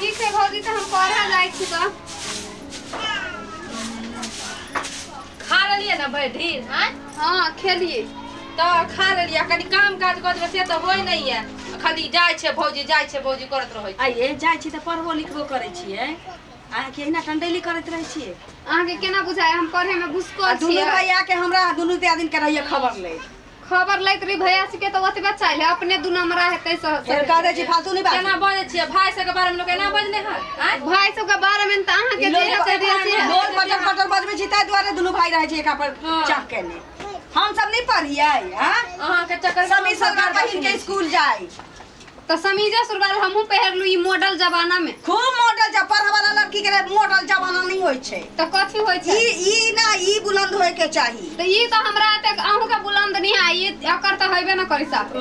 ठीक है भौजी त हम पढ़ा जाय छी त खा लेलिए ना भरि ढीर। हां हां खेलिए त खा लेलिए कनी काम काज कर देबै से त होय नहीं है खाली जाय छै भौजी करत रहै आ ये जाय छी त पढ़बो लिखबो करै छियै अहाँ के एहिना टंडेली करैत रहै छियै। अहाँ के केना बुझाय हम पढ़े में घुसकल छियै। दुनू भैया के हमरा दुनू दिन के रहिए खबर ले खबर लैत रही भैया से के त ओतबे चाहिले अपने दू नंबरा हेतै से कह दै छी फालतू नहीं बात केना बजै छियै भाई सब के बारे में लोग एना बजने है। आय भाई सब के बारे में त अहाँ के जे हेतै से बोल पटर पटर बजबै छी ताहि दुआरे दुनू भाई रहै छी एका पर चाह केने हम सब नहीं पढ़ियै। हां अहाँ के चक्कर समीर सरकार बहिन के स्कूल जाय त समीजा सुरवाल हमहु पहिरलु ई मॉडल जमाना में खूब मॉडल जा पढ़ वाला लड़की के मॉडल जमाना नहीं होय छै त कथि होय छै ई ई ना ई बुलंद होय के चाही त ई त हमरा तक अहु के बुलंद नहीं है ई एकर त होइबे न करी साफ। ओ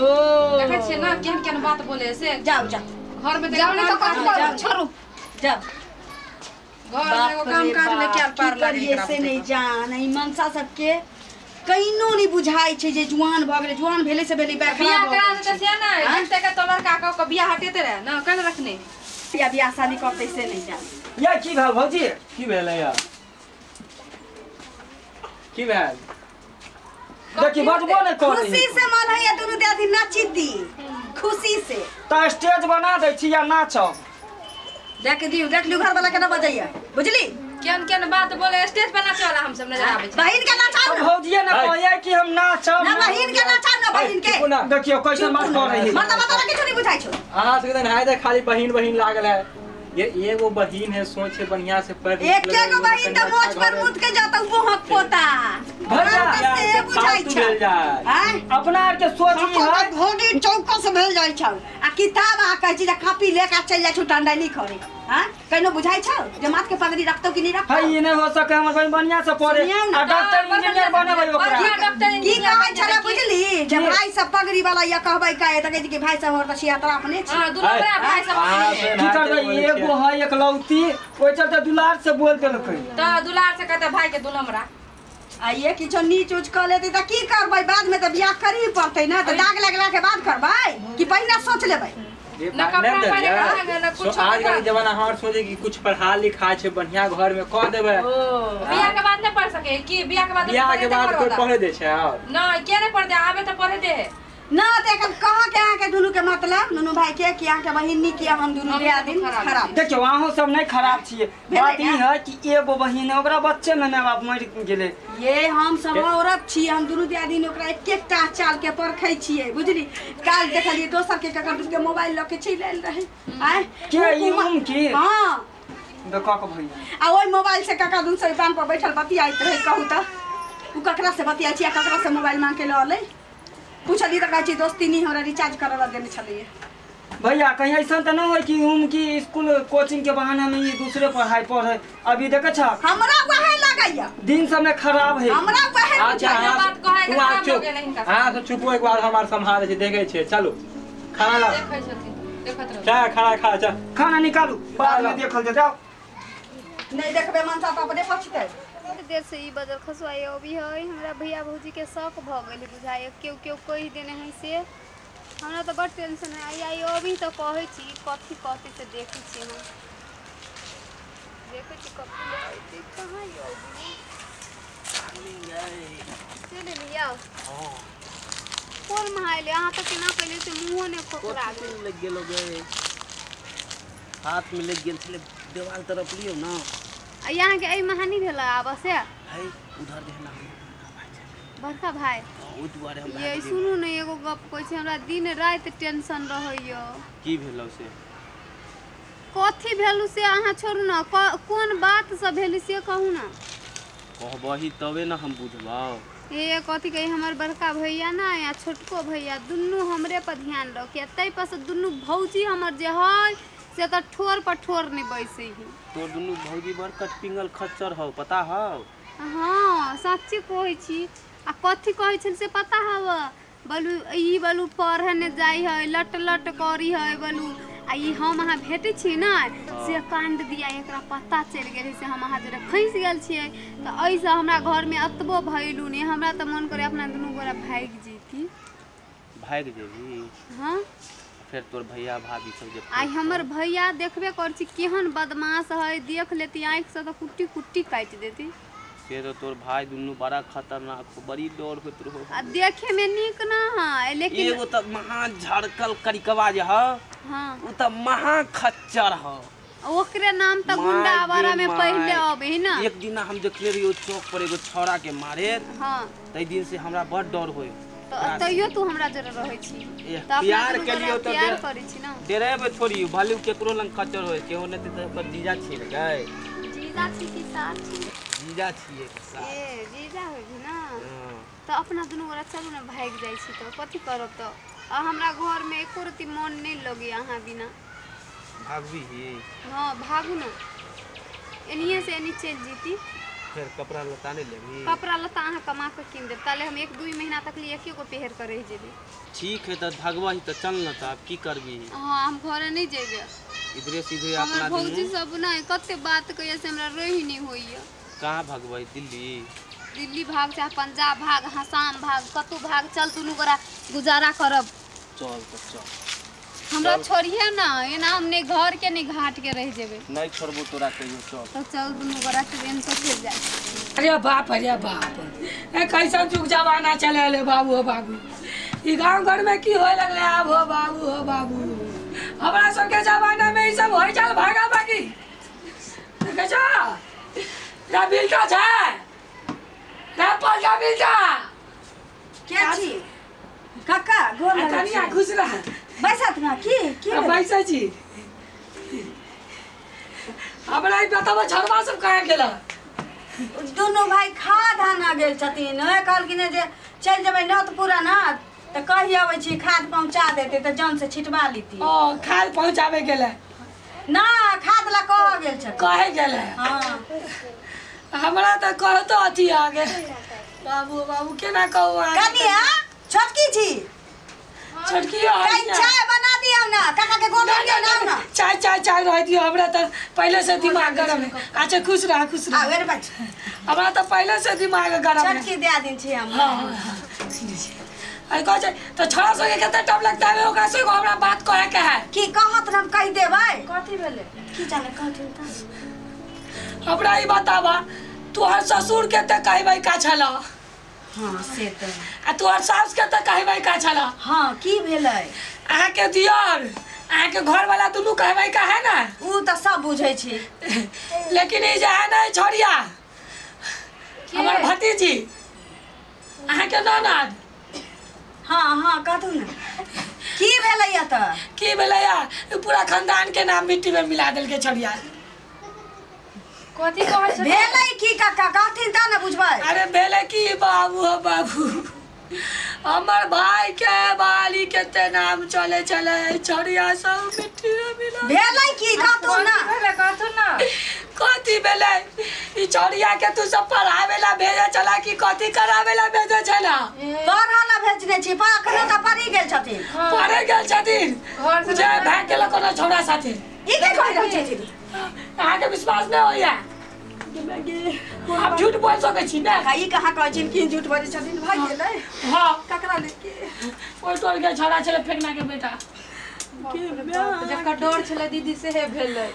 देखै छियै ना केहन केहन बात बोले से जाओ जाओ घर में जाओ नहीं त कथि करू छोड़ू जाओ घर में एगो काम काज ले के पार लागे से नहीं जान ई मनसा सबके कइनो नहीं बुझाई छै जे जुआन भ गेलै जुआन भेले से भेलै बैठ बियाह करा देते से ना देखते के तोलर काका के बियाह हटेते रहे ना कल रखने बियाह बियाह शादी करते से नहीं जान। या की भेल भौजी की भेलै यार की भेल देखी बजबो नै करै खुशी से मन है दुनू दादी नाचिती खुशी से त स्टेज बना दै छी या नाचब देख दिउ देख लिउ घर वाला केना बजैया बुझली केहन केहन बात बोले स्टेज पर नाचे वाला हम सब नजर आबै छै बहिन के नाचाउ ना भौजी ने कहैया कि हम नाचब ना बहिन के नाचाउ ना बहिन के देखियो कैसन बात कर रही है मतलब मतलब किछु नहीं बुझाइ छौ अहाँ सब के हाय खाली बहिन बहिन लागल है ये एगो बहिन है सोच है बढ़िया से पढ़ एक एगो बहिन त मोच पर मुत के जाता वो हक पोता से बुझाइ छै हां अपना आर के सोच ई है घोड़ी चौकस भेल जाइ छौ आ किताब आ कहै छी जे कॉपी ले के चलि जाइ छौ टंडाली करे। हां कइनो बुझाइ छौ जे माथ के पगड़ी रखतौ कि नहीं रखतौ है ई नहीं हो सके हमर बहिन बढ़िया से पढ़े आ डॉक्टर इंजीनियर बनेबै ओकरा की कहै छले बुझली जे भाई सब पगड़ी वाला या कहबै का त कहै छी कि भाई सब हमर त छियात्रा अपने छी। हां दुनू बड़ा भाई सब अपने की करबै एगो है एकलौती ओइ चलते दुलार से बोल देलकै त दुलार से कहते भाई के दू नंबरा आ ये किछो नीच उच क लेतै त की करबै बाद में त बियाह करही पड़तै ना त दाग लगला के बाद करबै कि पहिने सोच लेबै ना कपड़ा पहिरे ना कुछ। आज के जमाना हमर सोचे कि कुछ पढ़ा लिखा छै बढ़िया घर में क देबै बियाह के बाद नहीं पढ़ सके कि बियाह के बाद कोई पढ़े दे छै और ना के नहीं पढ़ दे आबे त पढ़े दे ना त एखन कहा के अहाँ के दुनू के मतलब दुनू भाई के कि अहाँ के बहिन नीक या हम दुनू दियादिन खराब। देखियो अहाँ सब नहीं खराब छियै बात ई है कि एगो बहिन है ओकरा बच्चे में माय बाप मरि गेलै ये हम सब औरत छी हम दुनू दियादिन ओकरा एक एकटा चाल के परखै छियै बुझली। काल देखलियै दोसर के ककर के मोबाइल ल के चलि आयल रहै आय के ई उम की हां देखा के भैया आ ओइ मोबाइल से काका दुनू से पान पर बैठल बतियाइत रहै कहू त उ ककरा से बतियाइ छी आ ककरा से मोबाइल मांग के ल अलै पूछली त कहै छी दोस्ती नहीं हमरा रिचार्ज करवा देने छलियै। भैया कहीं ऐसा त न होय कि उम की स्कूल कोचिंग के बहाना में ये दूसरे पढ़ाई पढ़े अभी देखे छ हमरा वहे लगैया दिन सब में खराब है हमरा वहे। अच्छा बात कहै के खराब हो गेलै हिनका। हां सब चुप हो एक बार हमार संभाले छै देखै छै चलू खाना लाओ देखै छथिन देखत रहू चाय खाना खा जा खाना निकालू बाद में देखल जाओ नहीं देखबे मनसा त अपने पछतै। बहुत देर से ई बजल खसुआई अभी है हमरा भैया भौजी के शौक भ गेल बुझाय केओ केओ कहि देने है से हमरा त बड़ टेंशन है। आई आई अभी त कहै छी कथी कहती से देखै छी हम देखै छी कथी आइ कहाँ यो अभी चलि लिया। हां कोन महाइले अहाँ त केना पहिले से मुंहो ने खोखरा गेल लग गेलो गे हाथ में लग गेल छले देवाल तरफ लियो ना आ यहाँ के एहि महानी भेल आब से है उधर देना बड़का भाई ओ दुआरे हम ये सुनू ने एगो गप कहै छी हमरा दिन राति टेंशन रहैयो। की भेलौ से कथी भेलु से अहाँ छोड़ू ना कोन बात से भेल से कहू ना कहबही तबे ना हम बुझबौ। ए कथी कही हमर बड़का भैया ना या छोटको भैया दुनू हमरे पर ध्यान रखिया तै पर से दुनू भौजी हमर जे है से त ठोर पर ठोर नहीं बैसे ही। तोर दुनू भौजी बड़ कटपिंगल खच्चर हौ पता हौ। हाँ सच्ची कहै छी आ कथी कहै छल से पता हव बलू ई बलू पढ़े ने जाइ है लट लट करी है बलू आ ई हम अहाँ भेटै छी ने से कांड दिया एकरा पता चलि गेल से हम अहाँ जरे फँसि गेल छियै त एहिसँ हमरा घरमे एतबो भैलू नहि हमरा त मन करे अपना दुनू गोरा भागि जैती। भागि जेबी? हाँ फिर तोर भैया भाभी सब जे आई हमर भैया देखबे कर छी केहन बदमाश है, देख लेती आँख से तो कुट्टी कुट्टी काटि देती। से तो तोर भाई दुनू बड़ा खतरनाक हो, बड़ी डर होत रहो। आ देखे में नीक ना है लेकिन एगो त महा झड़कल करिकवा जे ह, हां उ त महा खच्चर ह। ओकरे नाम त गुंडा आवारा में पहले आबे है ना। एक दिन हम देखले रहियो चौक पर एगो छौड़ा के मारे, हां तै दिन से हमरा बड़ डर होय। तो तैयो तू हमरा जरे रहै छी त प्यार के लिए तो प्यार करै छी ना। डरेबे थोड़ी भले केकरो लंग खच्चर होय केहो नै त ओकर जीजा छी गए। जीजा छी की सार छी? जीजा छिए के सार। ए जीजा होय छी ना। त अपना दुनू गोरा चलू ना भाग जाय छी त कथि करब त। आ हमरा घर में एको रति मन नै लगे अहाँ बिना। भागबी ही? हां भागू ना, एनिए से एनी चल जीती। फिर कपड़ा लत्ता नहीं लेबी? कपड़ा लत्ता अहाँ कमा के कीन देब, ताले हम 1-2 महीना तक लिए एके गो पेहर कर रह जेबे। ठीक है त भागबा ही त चल न त अब की करबी। हां हम घरे नहीं जेबे, इधरे सीधे अपना हमर भौजी सब ना कते बात कहिया से हमरा रही नहीं होइया। कहां भागबै? दिल्ली? दिल्ली भाग चाहे पंजाब भाग, हसाम भाग, कतौ भाग, चल दुनू गोरा गुजारा करब। चल त चल, हमरा छोड़िए ना, एना हम नहीं घर के नहीं घाट के रह जेबे। नहीं छोड़बो तोरा कहियो। चल तो चल दुनू गोरा ट्रेन से चल जाए। अरे बाप, अरे बाप, ए कैसा जुग जमाना चले ले बाबू हो बाबू। ई गांव घर में की होए लगले आब हो बाबू हो बाबू। हमरा सब के जमाना में ई सब होय चल भागा भागी। देखे छ रा बिलटा छै, रा पलटा बिलटा के छी काका गोर लगै कनिया खुश रह बैसत ना की की बैसै छी। हमरा ई बताबो छड़वा सब कहाँ गेला? दुनू भाई खाद आना गेल छथिन। कहलखिन जे चल जेबै न त पूरा ना त कहि अबै छी खाद पहुंचा देते त जन से छिटवा लीती। ओ खाद पहुंचावे गेले ना, खाद ला कह गेल छथिन। कहे गेले? हां हमरा त कहतो अथी आ गेल बाबू बाबू केना कहू कनिया छोटकी छी। छोटकी है चाय बना दियौ ना काका के गोड़ लग ना ना। चाय चाय चाय रह दियो, हमरा त पहले से दिमाग गरम है। अच्छा खुश रह खुश रह। आ बच हमरा त पहले से दिमाग गरम है। छोटकी दे दिन छी हम। हां अरे कह छै त छोड़ा सके कते टाइम लगता है ओकरा से हमरा बात कहे के है। की कहत हम कहि देबै। कथि भेलै की जाने कहथिन त हमरा ई बताबा तोहर ससुर के त कहबै का छला? हां से त आ तोहर सास के त कहबै का छला? हां की भेलै? अहाँ के दियर अहाँ के घर वाला दुनू कहबै का है ना? उ त सब बुझै छी लेकिन ई जे है ना छोड़िया हमर भतीजी अहाँ के ननद। हां हां कहू ना की भेलै त? की भेलै पूरा खानदान के नाम मिट्टी में मिला देलके छोड़िया। कथि कहै छै भेलै की काका कहथिन त ना बुझबै। अरे भेलै की बाबू हो बाबू, हमर भाई के बाली के ते नाम चले चले छोड़िया सब मिट्टी में मिला भेलै की कहतू ना? भेलै कहतू ना कथि भेलै? ई छोड़िया के तू सब पढ़ावे ला भेजे चला कि कथि करावे ला भेजे चला? पढ़ा ला भेजने छी पर अखनो त पढ़ी गेल छथिन। पढ़े गेल छथिन घर से जे भाग गेल कोनो छोड़ा साथे। ई के कहि रहल छथिन? अहाँ के विश्वास नहीं होइया? आप झूठ बोल सकै छी ना? ई कहाँ कहै छिन कि झूठ बजै छथिन? भाग गेलै। हां ककरा लेके ओइ टोल के छोड़ा छले फेकना के बेटा। जकर डर छले दीदी से हे भेलै।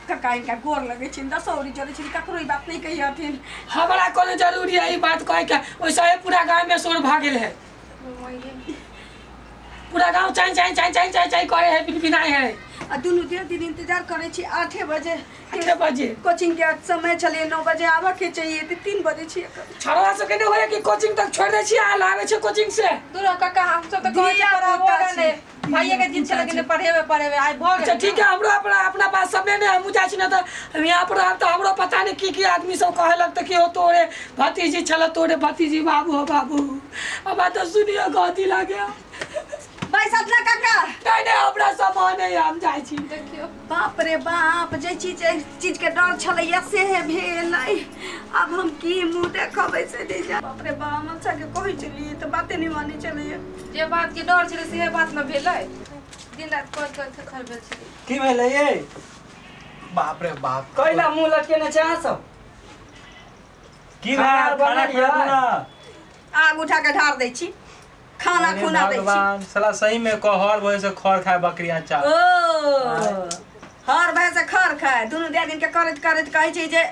काका इनका गोर लगै छिन दसौरी जरै छिन ककरो ई बात नहीं कहियथिन। हमरा कोनो जरूरी है ई बात कहे के? ओइसे पूरा गांव में शोर भा गेल है। पूरा गांव चाय चाय चाय चाय चाय चाय करे है बिना है। आ दुनू दिन इंतजार करै छी 8 बजे 8 बजे कोचिंग के समय छलै 9 बजे आबऽ के चाहिए त 3 बजे छी। छोड़ा सब के नहीं होय कि कोचिंग तक छोड़ दै छी आ लावे छै कोचिंग से? दूर काका हम सब त कहै छी पढ़ाबो ने भाईये के जिद छले कि पढ़ेबे पढ़ेबे आइ भ गेल। अच्छा ठीक है हमरो अपना अपना पास समय नहीं हमहु जाइ छी ना त यहाँ पर आब त हमरो पता नहीं की की आदमी सब कहे लगते कि हो तोरे भतीजी छल तोरे भतीजी बाबू हो बाबू। अब त सुनियो गति लागे बैसत ना काका। नहीं नहीं हमरा सब नहीं हम जाइ छी। देखियो बाप रे बाप जे चीज के डर छलैया से भेलै। अब हम की मुंह देखबै से नहीं जा। बाप रे बाप हम सबके कहै छलियै त बाते नहीं मानै छलैया। जे बात के डर छलै से बात न भेलै। दिन रात कर कर के खर भेल छलै। की भेलै ये? बाप रे बाप कैला मुंह लटकेने छै अहाँ सब? की भेल? खाना खियाबू ना। आग उठा के ढार दै छी। खाना खुना दै छी। भगवान साला सही में कहर भय से खर खाए बकरिया चा। ओ हर भय से खर खाए दुनु दे दिन के करैत करैत कहै छै जे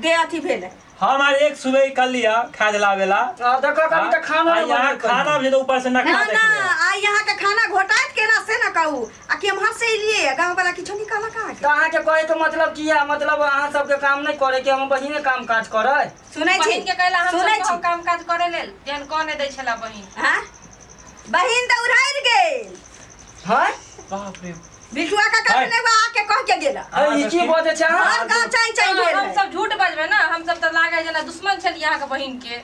दे अथी भेल। हमारे एक सुबह कर लिया खा दिलावेला। देखो कभी त खाना यहां खाना भी तो ऊपर से ना खा ना आ यहां के खाना घोटाइत केना से ना कहू आ के हम से लिए गांव वाला किछो निकाला का। त अहां के कहे के मतलब की है, मतलब अहां सब के काम नहीं करे के हम बहिने काम काज करे। सुनै छी बहिन के कहला हम सब काम काज करे लेल जेन कोने दै छला बहिन। हां बहिन त उड़ाइल गेल। हां बाप रे बिटुआ का कहने बा आके कह के गेला। ई की बजे छै हर गांव चाइ चाइ भेल। हम सब झूठ बजबे ना, हम सब त लागे जेना दुश्मन छलिए अहाँ के बहिन के।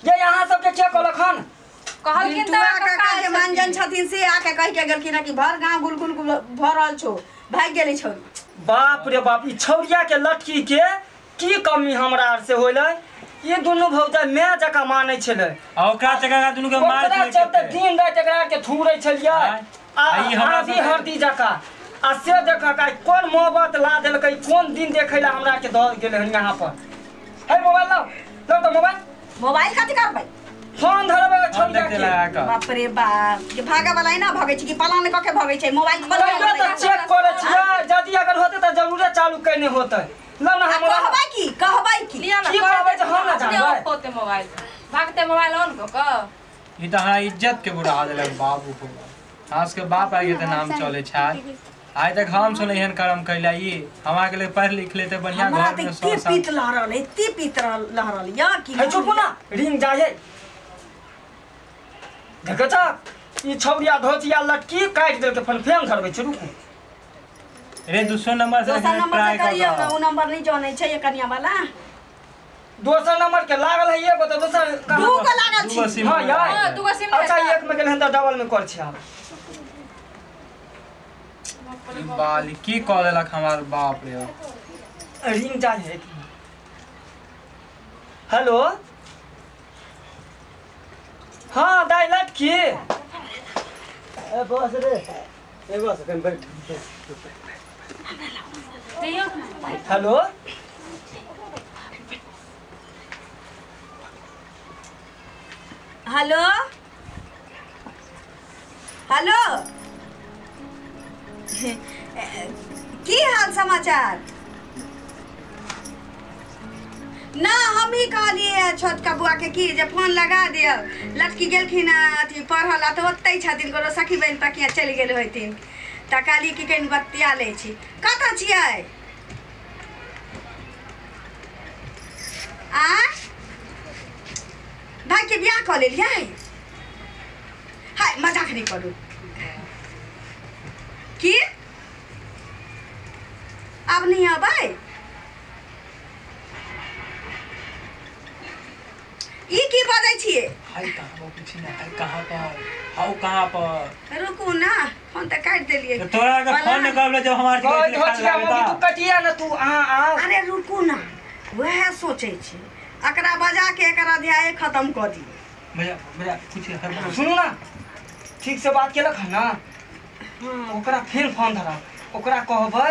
ये अहाँ सब के के कहलक हन? कहलखिन त बिटुआ काका जे मानजन छथिन से आके कह के गेलखिन कि भर गांव गुलगुल भरल छौ भाग गेली छौ। बाप रे बाप, ई छौरिया के लटकी के की कमी हमरा आर से होलै? ये दुनु भौजा मैं जका मानै छलै आ ओकरा जका दुनु के मार ओकरा चलते दिन रात एकरा के थूरै छलियै आ हरदी हरदी जका आ से देखा का कोन मोहब्बत ला देलकै, कोन दिन देखैला हमरा के द गेल हन यहाँ पर। हे मोबाइल लाओ लाओ त मोबाइल। मोबाइल कथि करबै? फोन धरबै छौरिया के। बाप रे बाप, ये भागा वाला ना भगै छै कि पलान क के भगै छै? मोबाइल खोलबै त चेक करै छियै, यदि अगर होतै त जरूरे चालू कइने होतै। ला ना हमरा कहबै की कहबै की लिया ना की कहबै जे हम ना जानबै। होते मोबाइल भागते मोबाइल ऑन क क ई त हमरा इज्जत के बुरा देलक बाबू को। हां के बाप आ गेल त नाम चले छै। आइ तक हम सुनै एहन कर्म कैला ई हमरा के लिए पढ़ लिख लेते बढ़िया घर में सौ साल। पीत लहरल एती पीत लहरल या की हे चुप ना रिंग जाय देखै छ ई छौरिया धोतिया लटकी काटि देलकै फोन फेन धरबै छै। रुकू रे दूसरो नंबर से दोसर नंबर से करियौ ना, उ नंबर नहीं जानै छै ये कनिया वाला। दोसर नंबर के लागल है एगो त दोसर दू गो लागल छै। हां यार हां दू गो सिम। अच्छा एक में गेल हन त डबल में कर छै। आब बाल की कह देलक हमार बाप रे। रिंग जाय है। हेलो हां दाई लटकी ए बस रे ए बस कन बैठ। हेलो हेलो हेलो की हाल समाचार? ना हम ही कहलिए छोटका बुआ के की जे फोन लगा दियो, लटकी गेलखिन अथी पढ़ल त ओतै छथिन कोनो सखी बहिन पकिया चलि गेल होथिन त कहलिए कि कनि बतिया लै छी। कतऽ छियै? आ भाई के बियाह कऽ लेलियै? हाय मजाक नहीं करू। की आब नहीं अबै? ई की बजै छियै? हाय कहां पूछी ना, हाय कहां पर, हाउ कहां पर? रुकू ना फोन त काटि देलियै। तोरा के फोन न करले जब हमार के तू कटिया ना तू आ आ। अरे रुकू ना, वएह सोचै छी एकरा बजा के एकर अध्याय खत्म कऽ दियै। भैया भैया कुछ सुनू ना, ठीक से बात केलक हन ना, ओकरा फेर फोन धरा, ओकरा कहबै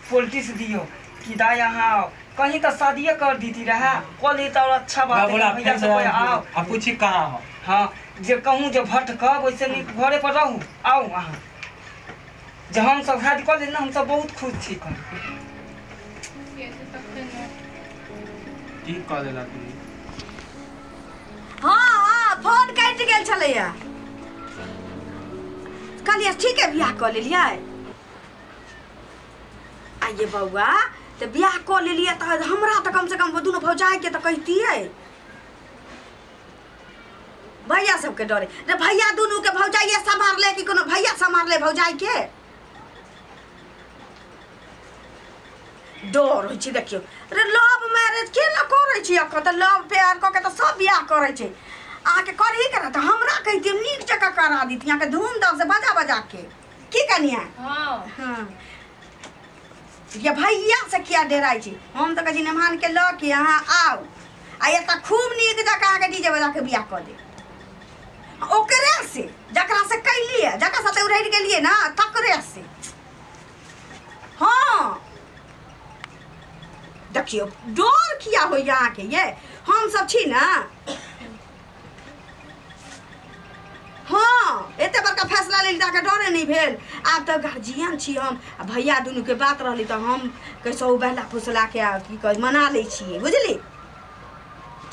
पॉलिटिक्स दियो कि दाई अहाँ कहीं तो शादिये कर दीती रहा कल तो और अच्छा बात है भैया से कोई आओ आ पूछी कहां हो। हां जे कहूं जे भटकब वैसे नहीं घरे पर रहू आओ अहाँ जे हम सब शादी कर लेना, हम सब बहुत खुश छी। कह की कह देला तू? हां हां फोन कटि गेल छलैया। कहलियै ठीक है बियाह कऽ लेलियै। आइए बौआ तऽ बियाह कऽ लेलियै तऽ हमरा तऽ कम से कम दुनू भौजाइके तऽ कहितियै। भैया सबके डरे रे भैया दुनू के भौजाइये सम्हारले कि कोनो भैया सम्हारले भौजाइके? डर होइ छै। देखियौ रे लव मैरेज के ना करै छै अखन तऽ लव प्यार कऽ के तऽ सब बियाह करै छै। अहाँके करही के तऽ हमरा कहितियै नीक जकाँ करा दितियै अहाँके धूमधाम से बजा बजा के। की कनिया? हाँ हाँ ये भैया से किया डराइ छी? हम तऽ कहै छी मेहमान के लऽ के अहाँ आउ आ एतऽ खूब नीक जकाँ अहाँके डीजे बजा के बियाह कऽ देब। ओकरे से जकरा से कैलियै जकरा साथे उड़ि गेलियै ना तकरे से। हाँ देखियौ डर किया होइए अहाँके? ये हम सब छी ना। विदा के डरे नहीं भेल। आब तऽ गार्जियन छी हम आ भैया दुनू के बात रहली तऽ हम कैसो बहला फुसला के आ की कहै मना लै छियै बुझली।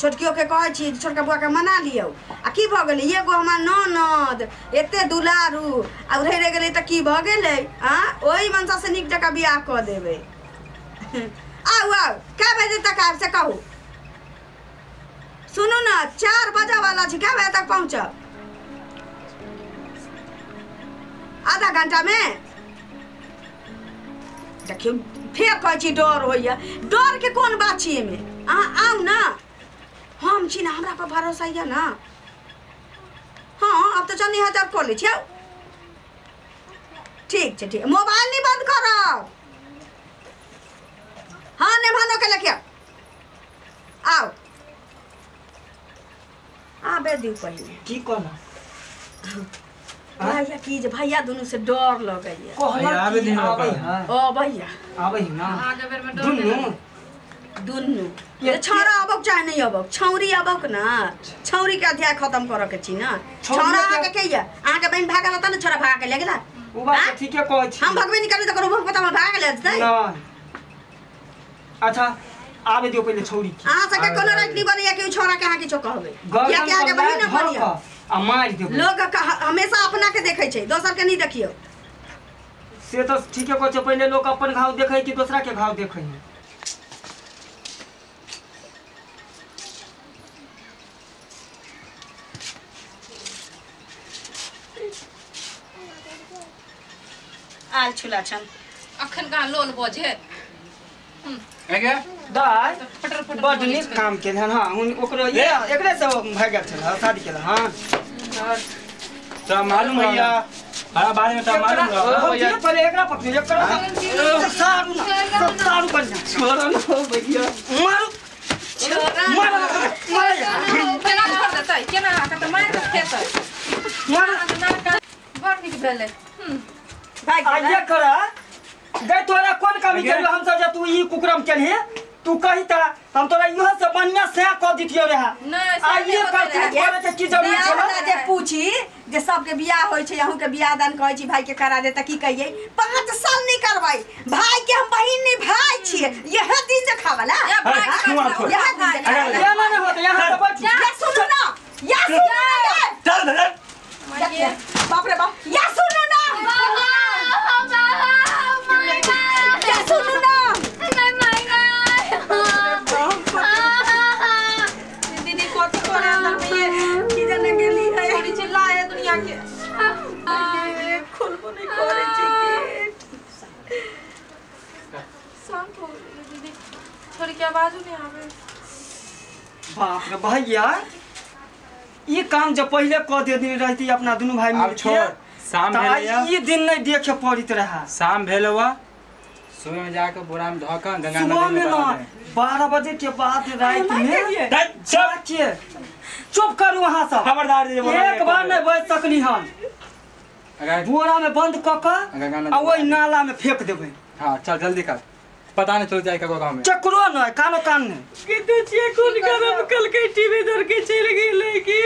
छोटकियो के कहै छियै छोटका बुआ के मना लियौ। आ की भऽ गेलै एगो हमर ननद एते दुलारू आ रहि रहि गेलै तऽ की भऽ गेलै आ ओहि मनसा से नीक जकाँ बियाह कऽ देबै। आउ आउ कए बजे तक आयब से कहू। सुनू ने 4 बजे वाला छी, कए बजे तक पहुँचब? आधा घंटा में? देखियौ फेर कहै छी डर होइए, डर के कोन बात छी एहिमे? अहाँ आउ ने, हम छी ने, हमरा पर भरोसा यऽ ने। हाँ आब तऽ चल 1000 कऽ लै छी। आउ ठीक छै ठीक, मोबाइल नहीं बंद करब। हाँ नेभानो के लेके आउ। आबे दियौ पहिले। की कहला भैया की जे भैया दुनू से डर लगैया। आबे दिन ओ भैया आबै ना दुनू दुनू ये छौड़ा अबक चाहे नहीं अबक, छौरी अबक ना, छौरी के अध्याय खत्म करऽ के छी ना। छौड़ा अहाँके के ये अहाँके बहिन भागल रहता ने, छौड़ा भागा के ले गेला। उ बात ठीके कहै छी। हम भगबे नहीं करबै तऽ करू भगबे तऽ भागा के ले जेतै ना। अच्छा आबे दियौ पहिले छौरी के। अहाँ सबके कोनो राइट नहीं बनैया कि छौड़ा के अहाँ किछो कहबै, किया कि अहाँके बहिन न बनैया। आ मारि देबै। लोग हमेशा अपना के देखै छै, दोसर के नहीं देखियौ। से तऽ ठीके कहै छै, पहिले लोक अपन घाव देखै कि दोसरा के घाव देखै है। आल छुला छन अखन कहाँ लोल बजे दाय बड नीक काम केलहन। हाँ ओकरो ये एकरे से भागि गेल छल शादी केलहन। हाँ तोरा मालूम है हमारा बारे में तोरा मालूम है। पहले एकरा पकड़ एकरा सारू ना सारू बढ़िया छोड़ो ना भैया मारू छोड़ा मार मार केना छोड़ देतै केना अहाँ त मार के खेतै मार बड़ नीक भेलै। भाग आइए करा गई तोरा कोन कमी केलौ हम सब जे तू ई कुकरम केलही? तू कही ता हम तोरा इहो से बढ़िया से क दितियौ रहा। नहीं आइए कर करे के की जरूरत छल? जे पूछी जे सबके बियाह होय छै, अहूँ के बियाह दान कहै छी भाई के करा दे त की कहियै? 5 साल नहीं करबै भाई के, हम बहिन नहीं भाई छियै। यह दिन देखावला यह दिन देखावला ये ना नहीं होत यहां से बैठ। या सुनू ना, या सुनू ना, चल चल बाप रे बाप, या सुनू ना, या सुनू ना। दीदी कथी करे अंदर में ये की जाने गेली है छोड़ी चिल्ला है दुनिया के। खोलबो नहीं करे छी गेट। शांत हो दीदी, छोड़ी के आवाज नहीं आवे। बाप रे भैया ई काम जब पहले क दे दिन रहती अपना दुनू भाई मिल के शाम भेलैया ई दिन नहीं देखे पड़ित रहा। शाम भेलवा सुबह में जाके बोरा में धो के गंगा नदी में ना 12 बजे के बाद रात में जाके चुप करू अहाँ सब खबरदार जे एक बार नहीं बच सकली हन। बोरा में बंद क के आ ओहि नाला में फेंक देबै। हां चल जल्दी कर, पता नहीं चल जाए ककरो गांव में चकरो नहीं कानो कान नहीं कि तू छिए कोन करम कल के टीवी धर के चल गेलै की।